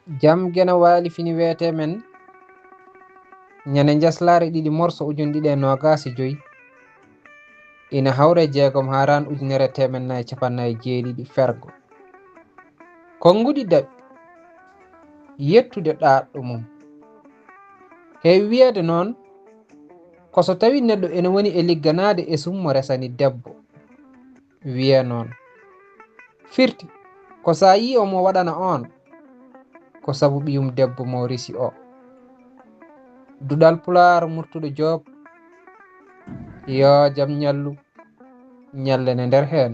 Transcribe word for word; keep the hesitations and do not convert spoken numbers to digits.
Jam gena waali fini weetee men ñande njaslaare ɗiɗi morso ujunɗiɗi e noogaas e joy, ina hawra e jeegom haaraan ujunere e teemen nayi e capannay e jeeɗiɗi fergo. Konnguɗi daɓɓi yettude ɗaatɗo mum. Heewi wiyeede noon, ko so tawii neɗɗo ene woni e ligganaade esum mo resani debbo, wiyee noon. Firti ko so a yii omo waɗana oon, ko sabu ɓiyum debbo mo risi o. Duɗal Pulaar, Murtuɗo Joob, yoo jam ñallu, ñallene nder heen.